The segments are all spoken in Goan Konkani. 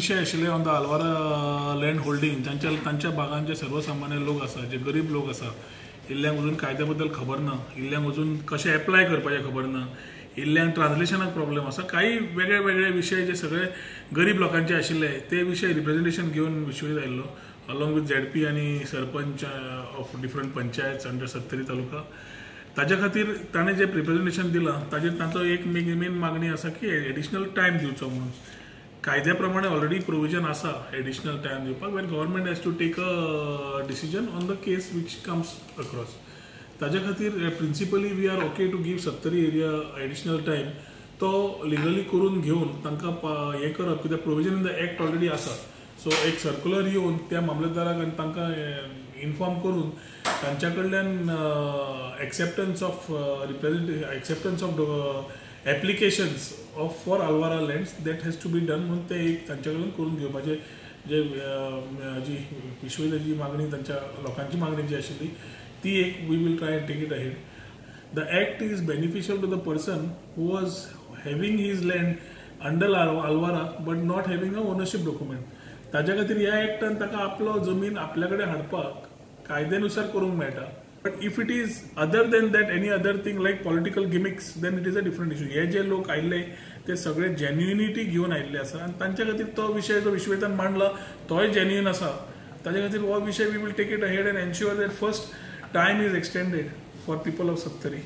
विशय आशिल्ले on the Alvara land holding, जांच्या तांच्या भागान जे सर्वसामान्य लोक आसा, जे गरीब लोक आसा, इल्ल्यांक अजून कायद्या बद्दल खबर ना, इल्ल्यांक अजून कशें एप्लाय करपाचें खबर ना, इल्ल्यांक ट्रान्सलेशनाक प्रॉब्लेम आसा, काही वेगळे वेगळे विशय जे सगळे गरीब लोकांचे आशिल्ले ते विशय रिप्रेझेंटेशन घेवन विश्वजीत आयिल्लो अलॉंग विथ झेडपी आनी sarpanch of different panchayat under Sattari taluka. ताज्या खातीर ताणें जें रिप्रेझेंटेशन दिलां ताजेर तांचो एक मेन मागणी आसा की एडिशनल टायम दिवचो म्हणून. कायद्या प्रमाणे ऑलरेडी प्रोविजन आसा एडिशनल टायम दिवपाक, when government has to take a decision on the case which comes across. ताज्या खातीर principally we are okay to give Sattari area additional time. तो लिगली करून घेवन तांकां हें करप, कित्याक provision in the act already आसा. सो एक सर्कुलर येवन त्या मामलेदाराक आनी तांकां इन्फॉर्म करून तांच्या कडल्यान acceptance of represent acceptance of applications of for Alvara lands that has to be done म्हणून ते एक तांच्या कडल्यान करून घेवपाचें जे जी विश्वविद्याची मागणी, तांच्या लोकांची मागणी जी आशिल्ली ती एक we will try and take it ahead. The act is beneficial to the person who was having his land under Alvara but not having a ownership document. ताज्या खातीर ह्या एक्टान ताका आपलो जमीन आपल्या कडेन हाडपाक कायद्यानुसार करूंक मेळटा. But if it is other than that any other thing like political gimmicks then it is a different issue. हे जे लोक आयिल्ले ते सगळे जेन्युनिटी घेवन आयिल्ले आसा आनी तांच्या खातीर तो विशय जो विश्वजितान मांडला तोय जेन्युइन आसा. ताज्या खातीर हो विशय we will take it ahead and ensure that first time is extended for people of Sattari.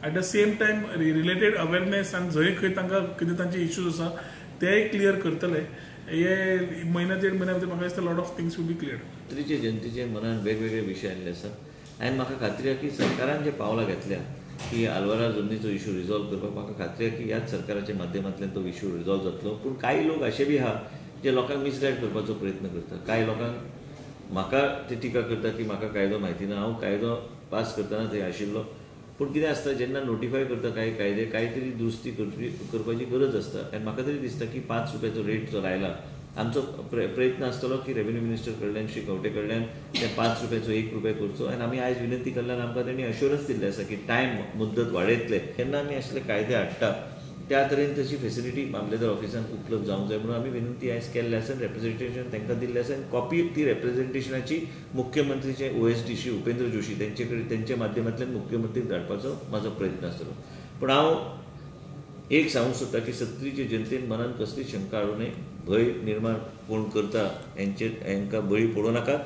At the same time related awareness आनी जंय खंय तांकां कितें तांचे इश्यूज आसा तेय क्लियर करतले. हे म्हयन्या देड म्हयन्या भितर म्हाका दिसता lot of things will be clear. सत्तरीचे जनतेचे मनान वेगवेगळे विशय आयिल्ले आसा आनी म्हाका खात्री आसा की सरकारान जे पावलां घेतल्या की आल्वारा जमनीचो इशू रिजॉल्व करपाक, म्हाका खात्री आसा की ह्याच सरकाराच्या माध्यमांतल्यान तो इशू रिजॉल्व जातलो. पूण कांय लोक अशे बी आहा जे लोकांक मिसगायड करपाचो प्रयत्न करता. कांय लोकांक म्हाका ते टिका करता की म्हाका कायदो म्हायती ना, हांव कायदो पास करतना थंय आशिल्लो. पूण कितें आसता, जेन्ना नोटिफाय करता कांय कायदे, कांय तरी दुरुस्ती करपाची गरज आसता. आनी म्हाका तरी दिसता की 5 रुपयाचो रेट जो लायला, आमचो प्रयत्न आसतलो की रेवेन्यू मिनिस्टर कडल्यान, श्री खंवटे कडल्यान ते 5 रुपयाचो 1 रुपया करचो. आनी आमी आयज विनंती केल्ल्यान आमकां तेणी अश्योरन्स दिल्लें आसा की टायम मुद्दत वाडयतले. जेन्ना आमी असले कायदे हाडटा त्या तरेन तशी फेसिलिटी मामलेदार ऑफिसान उपलब्ध जावंक जाय म्हणून आमी विनंती आयज केल्ले आसा. रेप्रेझेंटेशन तांकां दिल्लें आसा आनी कॉपी ती रेप्रेझेंटेशनाची मुख्यमंत्रीचे OSD Shri Upendra Joshi तेंचे कडेन तेंच्या माध्यमांतल्यान मुख्यमंत्रीक धाडपाचो म्हाजो प्रयत्न आसतलो. पूण हांव एक सांगूंक सोदता की सत्तरीचे जनतेन मनान कसली शंका हाडूं नये, भंय निर्माण कोण करता हेंचेर हेंकां बळी पडूं नाकात.